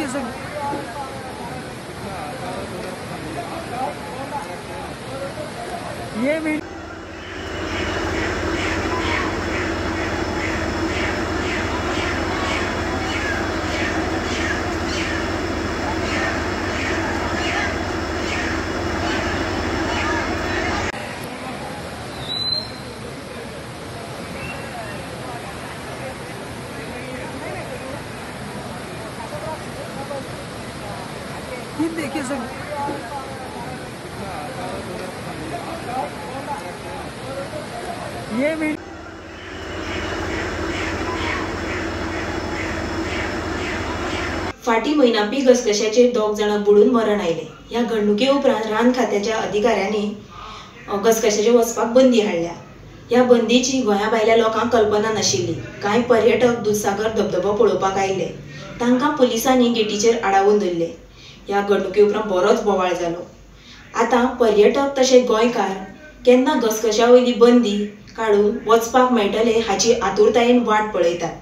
Sir, ये video ये देखिए सर, ये वीडियो फाटी म्हयनापी घसघश्याचेर 2 जाणां बुडून मरण आयलें. ह्या घडणुके उपरांत रान खात्याच्या अधिकाऱ्यांनी घसघश्याचेर वचपाक बंदी हाडल्या. ह्या बंदीची गोंया भायल्या लोकांक कल्पना नाशिल्ली. कांय पर्यटक दुधसागर धबधबो पळोवपाक आयले, तांकां पुलिसांनी गेटीचेर आडावन धरले. ह्या घडणुके उपरांत बरोच बोवाळ जालो. आतां पर्यटक तशें गोंयकार केन्ना घसघश्या वयली बंदी काडून वचपाक मेळटले हाची आतुरतायेन वाट पळयतात.